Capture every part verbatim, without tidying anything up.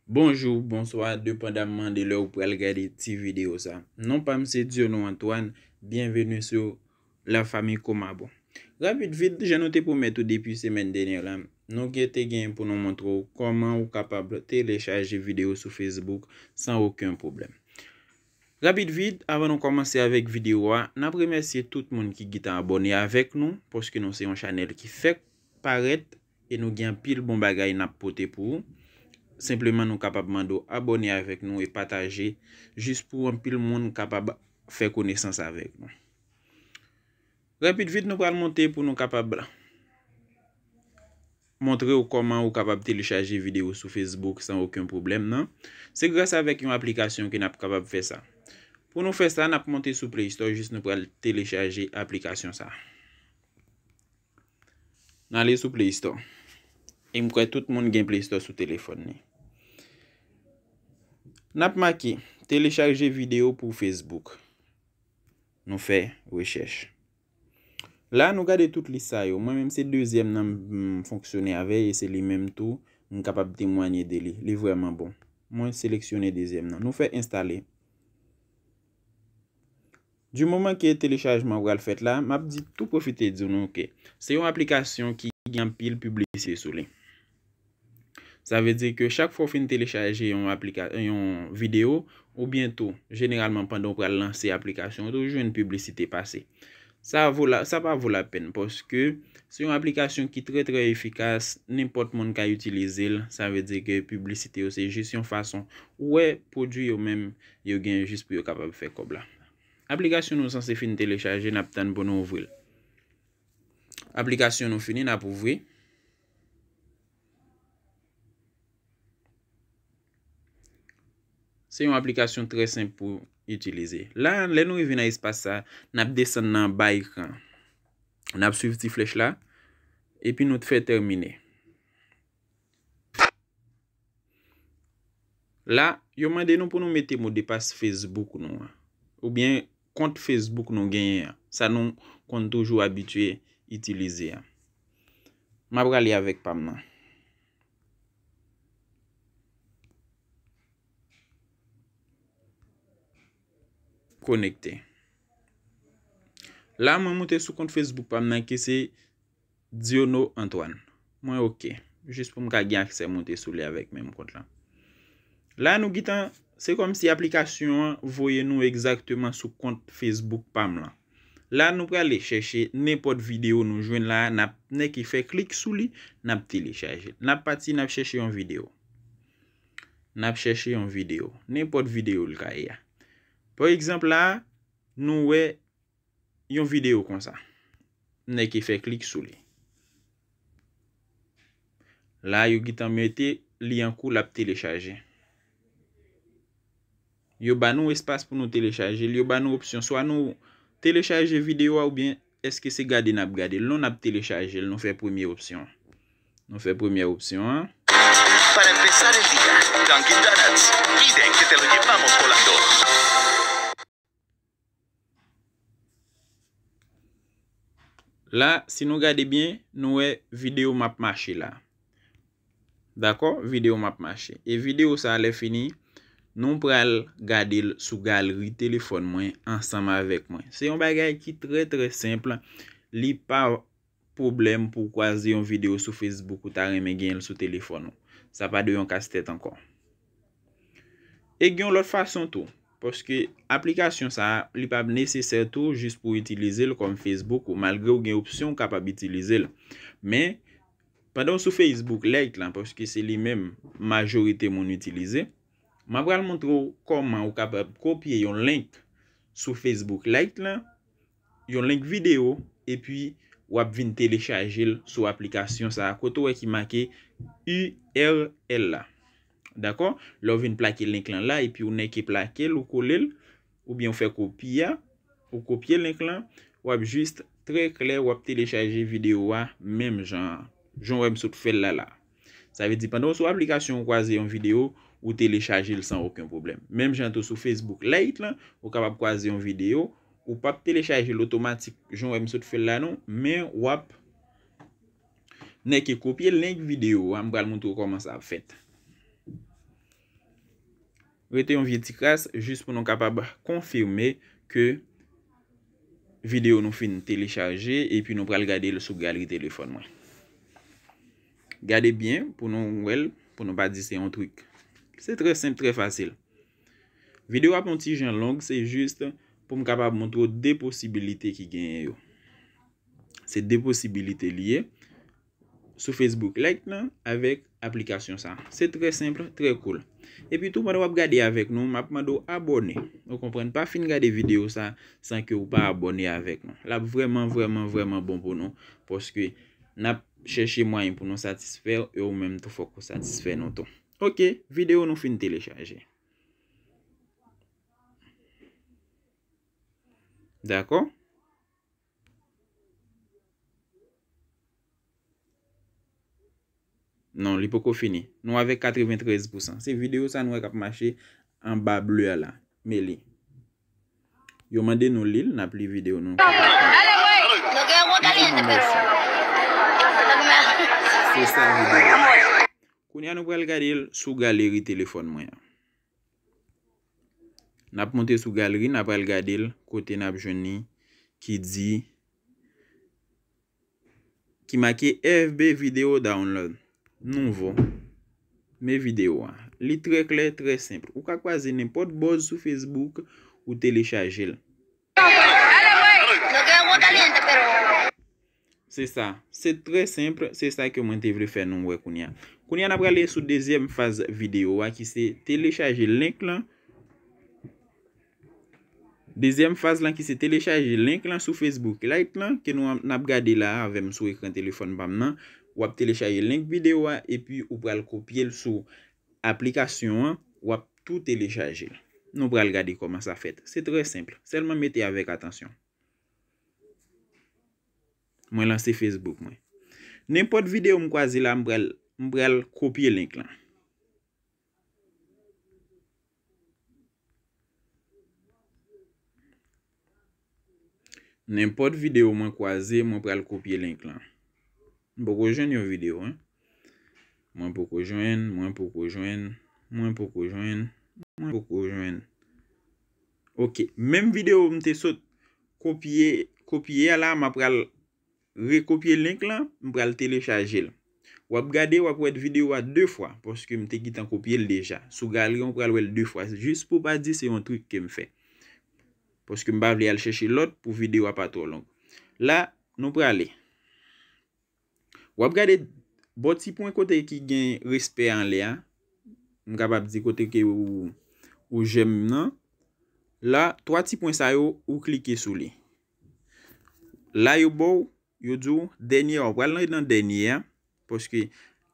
Bonjou, bonswa, depandamman de lè ou pral gade ti videyo sa. Non pa m se Diono Antoine, byenveni sou la famille Komabon. Rapid vit, jan nou te pwomèt ou depi semèn dènyè la, nou gen te gen pou nou montre w kòman ou kapab telechaje videyo sou Facebook san okenn pwoblèm. Rapid vit, avan nou kòmanse avèk videyo a, n ap remèsye tout moun ki gentan abòne avèk nou, paske nou se yon chanèl ki fèk parèt e nou gen anpil bon bagay n ap pote pou ou. Senpleman, nou kapab mande w abòne avèk nou e pataje, jis pou anpil moun kapab fè konesans avèk nou. Rapid vit, nou pral monte pou nou kapab montre w kòman ou kapab telechaje videyo sou Facebook san okenn pwoblèm nan. Se gras avèk yon aplikasyon ke n ap kapab fè sa. Pou nou fè sa, n ap monte sou Play Store, jis nou pral telechaje aplikasyon sa. N ale sou Play Store. E m kwè tout moun gen Play Store sou telefòn li. N ap make telechaje videyo pou Facebook. Nou fè rechèch. La, nou gade tout lis sa yo. Mwen menm, se dezyèm nan m fonksyone avè e se li menm tou m kapab temwanye de li. Li vrèman bon. Mwen seleksyone dezyèm nan. Nou fè enstale. Du moman ke telechajman pral fèt la, m ap di tou pwofite di nou ke se yon aplikasyon ki gen anpil piblisite sou li. Sa vle di ke chak fwa w fin telechaje yon aplika-, yon videyo, oubyen tou, jeneralman pandan w pral lanse aplikasyon, w toujou jwenn piblisite pase. Sa vo la, sa pa vo lapèn, paske se yon aplikasyon ki trè, trè efikas, nenpòt moun ka itilize l, sa vle di ke piblisite yo se jis yon fason ou wè pwodui yo menm yo gen jis pou yo kapab fè kòb la. Aplikasyon nou sanse fin telechaje, n ap tann pou nou ouvri l. Aplikasyon nou fini, n ap ouvri. Se yon aplikasyon trè senp pou itilize. La, lè nou rive nan espas sa, n ap desann nan anba ekran. N ap swiv ti flèch la, epi nou fè tèmine. La, yo mande nou pou nou mete modpas Facebook nou an, oubyen kont Facebook nou genyen an, sa nou konn toujou abitye itilize an. M ap rale avèk pa m nan. Konekte. La, mwen moute sou kont Facebook pa m nan ki se Diono Antoine. Mwen oke. Jis pou m ka gen aksè moute sou li avèk menm kont lan. La, nou gentan, se kòmsi aplikasyon an voye nou egzakteman sou kont Facebook pa m lan. La, nou prale chèche nenpòt videyo nou jwenn la, n ap nèke fè klik sou li, n ap telechaje l. N ap pati, n ap chèche yon videyo. N ap chèche yon videyo. Nenpòt videyo l ka ye a. Pa egzanp la, nou wè yon videyo konsa. Nèke fè klik sou li. La, yo gentan mete li an kou, l ap telechaje. Yo ba nou espas pou nou telechaje l, yo ba nou opsyon, swa nou telechaje videyo a oubyen èske se gade n ap gade l? Non, n ap telechaje l, nou fè premye opsyon an. Nou fè premyè opsyon an. Para empezar el día, Dunkin' Donuts. Pide que te lo llevamos volando. La, si nou gade byen, nou wè videyo m ap mache la. Dakò? Videyo m ap mache. E videyo sa a, lè fini, nou pral gade l sou galri telefòn mwen ansanm avèk mwen. Se yon bagay ki trè, trè senp. Li pa pwoblèm pou w kwaze yon videyo sou Facebook ou ta renmen genyen l sou telefòn ou. Sa pa dwe yon kastèt ankò. E gen yon lòt fason tou, paske aplikasyon sa a, li pa nesesè tou jis pou w itilize l kòm Facebook ou, malgre w gen opsyon w kapab itilize l. Men, pandan w sou Facebook Lite lan, paske se li menm majorite moun itilize, m ap pral montre w kòman ou kapab kopye yon link sou Facebook Lite lan, yon link videyo, epi w ap vin telechaje l sou aplikasyon sa a, kote w wè ki make U R L la. Dakò? Lè w vin plake link lan la, epi w nèke plake l, ou kole l, oubyen w fè kopi a, ou kopye link lan, w ap jis trè klè, w ap telechaje videyo a menm jan an. Jan w wè m sot fè l la la. Sa vle di, pandan w sou aplikasyon, ou kwaze yon videyo, ou telechaje l san okenn pwoblèm. Menm jan tou sou Facebook Lite lan, ou kapab kwaze yon videyo, ou p ap telechaje l otomatik, jan w wè m sot fè l la non, men w ap nèke kopye link videyo a, m pral montre w kòman sa ap fèt. Rete yon vye ti kras jis pou nou kapab konfime ke videyo nou fin telechaje epi nou pral gade l sou galri telefòn mwen. Gade byen pou nou wè l, pou nou pa di se yon trik. Se trè senp, trè fasil. Videyo a ap yon ti jan long, se jis pou m kapab montre w de posibilite ki genyen yo. Se de posibilite li ye sou Facebook Lite lan avèk aplikasyon sa. Se trè senp, trè cool. Epi tou, pandan w ap gade avèk nou, m ap mande w abòne. Ou konprann? Pa fin gade videyo sa san ke w pa abòne avèk nou. L ap vrèman, vrèman, vrèman bon pou nou. Paske n ap chèche mwayen pou nou satisfè w e ou menm tou fòk ou satisfè nou tou. Ok, videyo nou fin telechaje. Dakò? Non, li poko fini. Nou avèk katreventrèz pousan. Se videyo sa nou wè k ap mache anba ble a la. Men li. Yo mande nou li l, n ap li videyo nou. Se sa videyo a. Kounye a nou pral gade l sou galeri telefòn mwen an. N ap monte sou galeri, n ap al gade l kote n ap jwenn li ki di, ki make F B video download. Nouvo. Men videyo a. Li trè klè, trè senp. Ou ka kwaze nenpòt buzz sou Facebook, ou telechaje l. Se sa. Se trè senp, se sa ke mwen te vle fè nou wè kounye a. Kounye a n ap prale sou dezyèm faz videyo a ki se telechaje link lan. Dezyèm faz lan ki se telechaje link lan sou Facebook Lite lan ke nou an- n ap gade la avè m sou ekran telefòn pa m nan. W ap telechaje link videyo a epi ou pral kopye l sou aplikasyon an, w ap tou telechaje l. Nou pral gade kòman sa fèt. Se trè senp. Sèlman mete avèk atansyon. Mwen lanse Facebook mwen. Nenpòt videyo m kwaze la, m pral, m pral kopye link lan. Nenpòt videyo mwen kwaze, mwen pral kopye link lan. M poko jwenn yon videyo, en. Mwen poko jwenn, mwen poko jwenn, mwen poko jwenn, mwen poko jwenn. Ok, menm videyo m te sot kopye, kopye a la, m ap pral rekopye link lan, m pral telechaje l. W ap gade, w ap wè videyo a de fwa, paske m te gentan kopye l deja. Sou galeri, w pral wè l de fwa, jis pou pa di se yon trik ke m fè. Paske m pa vle al chèche lòt pou videyo a pa twò long. La, nou prale. W ap gade bò ti pwen kote ki gen respè anlè a. M kapab di kote ke ou, ou jèm nan. La, twa ti pwen sa yo, ou klike sou li. La, yo ba w, yo di w dènye a, w pral nan, nan dènye a, paske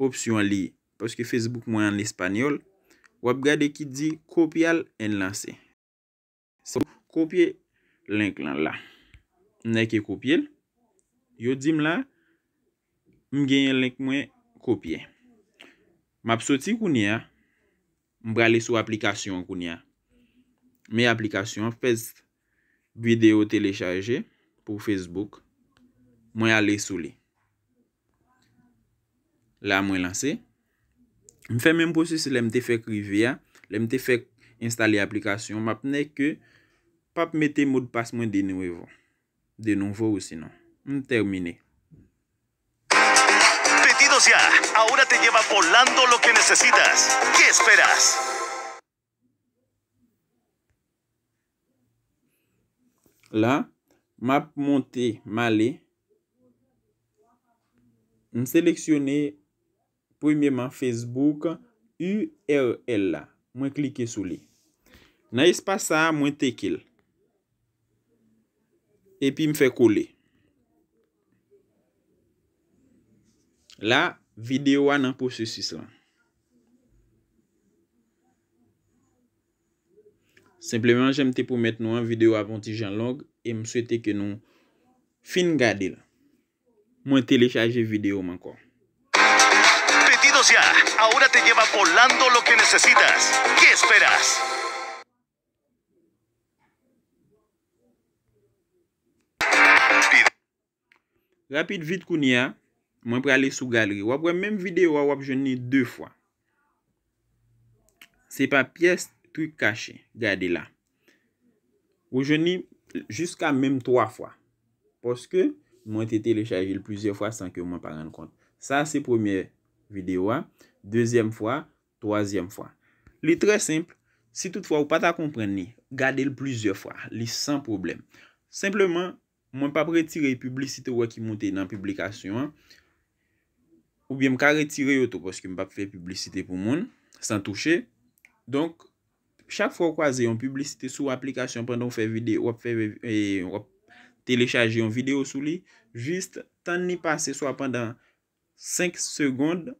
opsyon an li, paske Facebook mwen an espanyòl. W ap gade ki di copiar enlace. So, kopye link lan la. M nèke kopye l. Yo di m la, m genyen link mwen kopye. M ap soti kounye a, m prale sou aplikasyon an kounye a. Men aplikasyon an, first video telechaje pou Facebook. Mwen ale sou li. La mwen lanse. M fè menm pwosesis lè m te fèk rive a, lè m te fèk enstale aplikasyon, m ap nèke p ap mete modpas mwen de nouvo. De nouvo ou sinon. M tèmine. Pedidos ya, ahora te lleva volando lo que necesitas. ¿Qué esperas? La, m ap monte, m ale. M seleksyone premyeman Facebook U R L la. Mwen klike sou li. Nan espas sa a, mwen teke l. Epi m fè kole. La, videyo a nan pwosesis lan. Senpleman, jan m te pwomèt nou an, videyo a ap yon ti jan long e m swete ke nou fin gade l. Mwen telechaje videyo m ankò. Pedidos ya, ahora te lleva volando lo que necesitas. ¿Qué esperas? Rapid vit kounye a, mwen prale sou galeri. W ap wè menm videyo a, w ap jwenn li de fwa. Se pa pyès trik kache. Gade la. Ou jwenn li jiska menm twa fwa. Paske mwen te telechaje l plizyè fwa san ke mwen pa rann kont. Sa se premye videyo a. Dezyèm fwa, twazyèm fwa. Li trè senp. Si toutfwa ou pa ta konprann li, gade l plizyè fwa. Li san pwoblèm. Senpleman, mwen p ap retire piblisite ou wè ki moute nan piblikasyon an. Oubyen m ka retire yo tou paske m p ap fè piblisite pou moun san touche. Donk, chak fwa w kwaze yon piblisite sou aplikasyon pandan w fè videyo, w ap fè, e, w ap telechaje yon videyo sou li, jis tann li pase swa pandan senk segonn,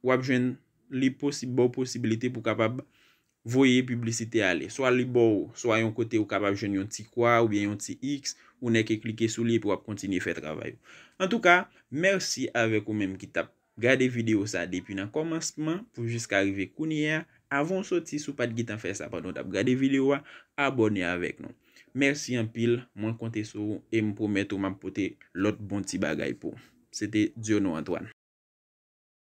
w ap jwenn li posib, ba w posibilite pou kapab voye piblisite ale. Swa li ba w, swa yon kote ou kapab jwenn yon ti kwa oubyen yon ti X, ou nèk klike sou li epi w ap kontinye fè travay ou. Antouka, mèsi avèk ou menm ki t ap gade videyo sa depi nan kòmansman pou jiska rive kounye a. Avan w soti, si w pa t gentan fè sa pandan w t ap gade videyo a, abòne avèk nou. Mèsi anpil, mwen konte sou ou e m pwomèt ou m ap pote lòt bon ti bagay pou ou. Se te Diono Antoine.